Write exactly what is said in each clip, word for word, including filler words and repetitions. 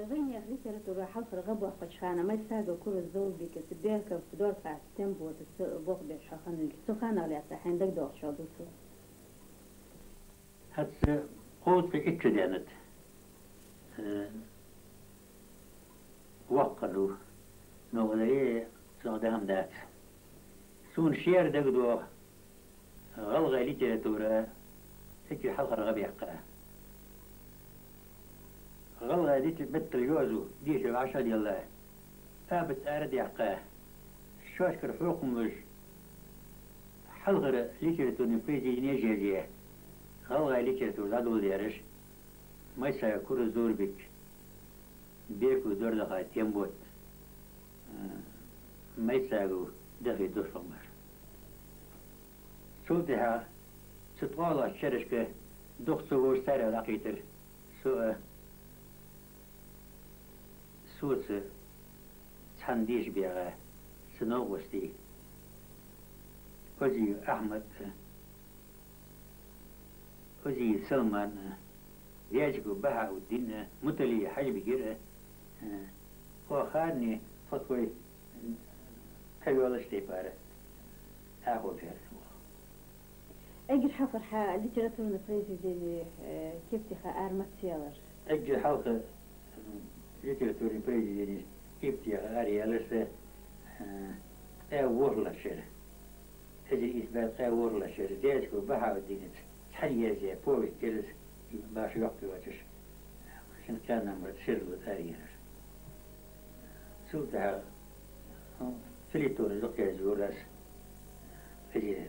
Вайнаьха литература хьалхара гӀа боаккхача хана Майсагов Кураз Зоврбика, Беков Дорфат Тембота, цу бокъонца хьахиннача, цу ханах лаьца хьайна дагадоагӀаш дола дувцал. ХӀанз кхузткъеи итт шу даьннад, э, воккха ва, но валаре цох дам дац. Сона шера дагадоагӀа гӀалгӀай литература эггара хьалхара гӀа баьккха. ГӀалгӀай литер-, меттала йоазув дешар вӀашагӀделла, абат арадаьккха, шоашкара хьокхам луш, хьалхара литературни произведенеш язъе, гӀалгӀай литература дӀадоладаьраш Майсагов Кураз Зоврбик, Беков Дорфат Тембот, э, Майсагов Дахи Дошхамар. Цул тӀехьагӀа цу ткъоалагӀча шерашка дукха ца вовзаш царех дӀакхийтар со а, соца цхьана деша баьгӀа са новкъостий: Озиев Ахьмад, Озиев Салман, Зязиков Бахьауддин, Муталий Хьажбикир, оаха харцо тхо тхоай кхаьвеннача тайпара, ахо ферсух. Эггара хьалхара хьа литературни произведени, э, кепа тӀа ха ара маца яьлар? Эггара хьалха, м, литературни произведени кепа тӀа ха ара яьлар са, э, ткъаь ворхӀлагӀча шера. Эзар ийс бӀаь ткъаь ворхӀлагӀча шера Зязиков Бахьауддинаца цхьана язъяь повесть я из, башха йоккха йоацаш, шин кхаь номер сердал тӀа ара яьлар. Цул тӀехьагӀа, ну, фельетонаш дукха язйора аз. Эзар.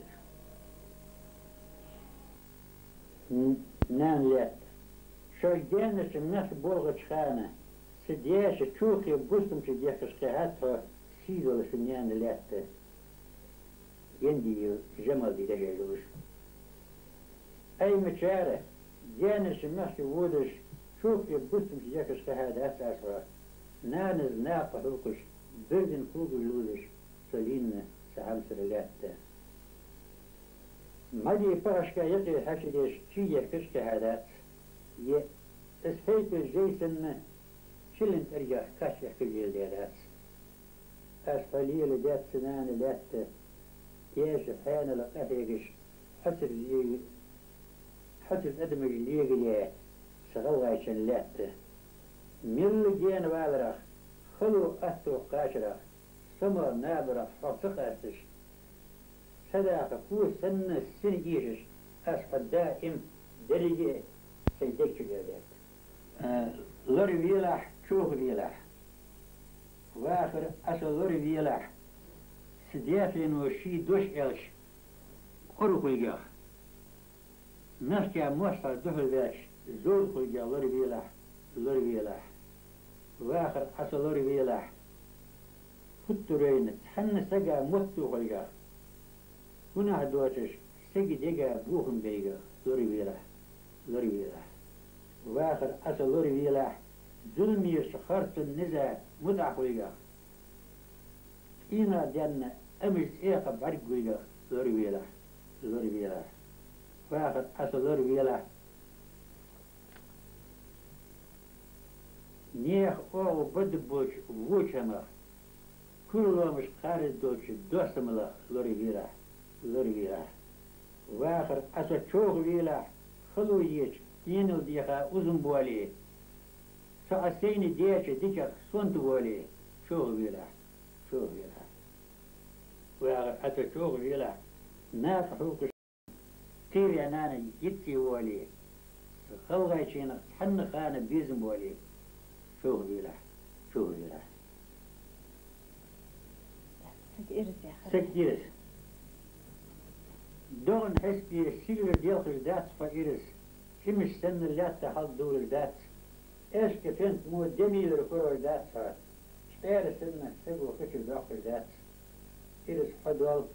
Н-, «Нана лаьтта». Шоаш гаьнарча мехка болхача хана са даьша чокхе бустамча дехкаш кхихьад тхо, сий долаш, наьна лаьтта. Яндиев Жамалди дешаш да уж. Ӏаймачара, гаьнарча мехка водаш, чокхе бустамча дехкаш кхихьадац аз тхо. Нанас накха хьулкхаш, бердин кулгаш лувзаш, со лийнна са хьамсара лаьтта. Мадий пахашка якъе хьачудеш, чий дехкаш кхихьадац. Е, аз хьайкаш жей санна, чиллин тӀаргах кач эхкаш леладаьдац. Аз хьо леладаьд, са нана лаьтта, даьша хьаьнала къахьегаш, хьоцара лег-, хьоцара адамаш легале са гӀалгӀайчен лаьтта. Мелла гаьна валарах, хало атто кхачарах, со ма набарах хьох ца къасташ, садаха хӀу санна сина эшаш, аз хьо даим деррига а сай дег чу леладаьд. Э, лоравелахь, човхавелахь. Вахар Ӏа со лоравелахь, са даь-наьно ший дош аьлча, къора хулгех. Мехка моастагӀа духьалваьлча, зовза хулгех лоравелахь, лоравелахь. Вахар Ӏа со лоравелахь, хӀуттурайна цхьанна сага мотт хулгех. Гунахь доацаш, сага дега бохам бейгех лоравелахь, лоравелахь. Вахар Ӏа со лоравелахь, зуламерча харцон низа мутӀахь хулгех. Къинах денна амаж цӀеха бӀаргагулгех лоравелахь, лоравелахь. Вахар Ӏа со лоравелахь, наьха оагӀув бада болча воча хӀамах, кура лоамашка кхараш долча доастамалах лоравелахь, лоравелахь. Вахар Ӏа со човхавелахь, хало еча, денал деха узам боале, со Ӏа сайна даьча диках сонта воале, човхавелахь, човхавелахь. Вахар Ӏа со човхавелахь, накха хьулкхаш, кхийра нана йицъе воале, гӀалгӀайченах цхьанна хана безам боале, човхавелахь, човхавелахь. Саг ираз яхар. Саг ираз. ДогӀан хьисапе сигала делхаш дац тхо ираз, цӀимаш санна лаьтта хьалдувлаш дац. Аьшка фенк мо де мийлар хурой дац хьо, чӀаьра санна саго хи чу доаккхаш дац. Ираз хьо доал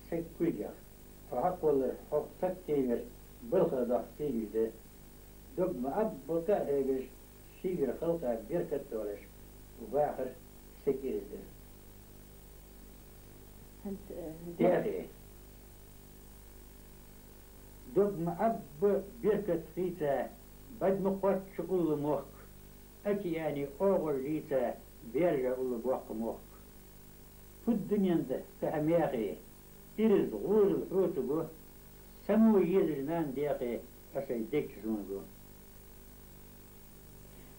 саг кулгех, хьо хьакхоллар хьох саг тевеш, балха дох сийгаш да. Дог ма Ӏабба кхаъ хьегаш, шийгара халкъа беркат долаш, вахар саг ираз да. ХӀанз, э, ТӀехье. Дог ма Ӏабба беркат хийца, бад ма кхоачча улла мохк. Океане оагӀорашца баьржа улла боккха мохк. Фу дунен да кхы хьа мехе, ираз гӀозал хьоца го, само езаш нана дехе, а сай дег чу сона го.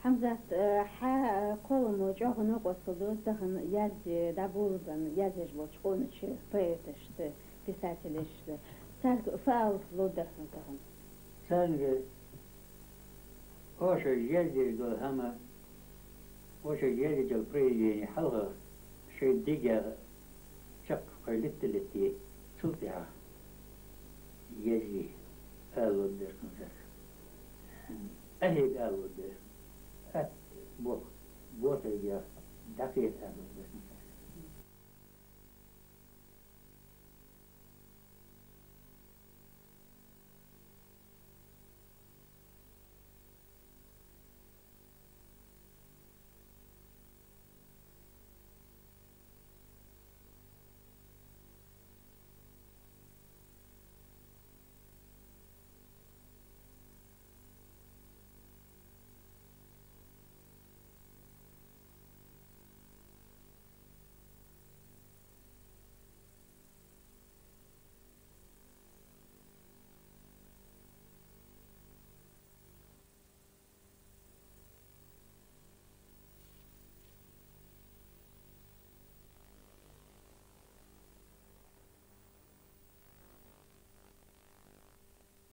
Хьамзат, э, хьа, э, кхолламо чӀоагӀа новкъостал ду, тахан язде дӀаболабенна язъеш болча къонача поэташта, писателашта. Царга фу ала ловргдар хьона тахан? Царга оаша яздеш дола хӀама, оаша яздеча произведене хьалха шоай дегах чакх кхы литта-литте, цул тӀехьагӀа язъе ала ловргдар хьона царга. Къахьега ала ловргдар. Атта бох, ботаргех дӀакхета ала ловргдар хьона царга.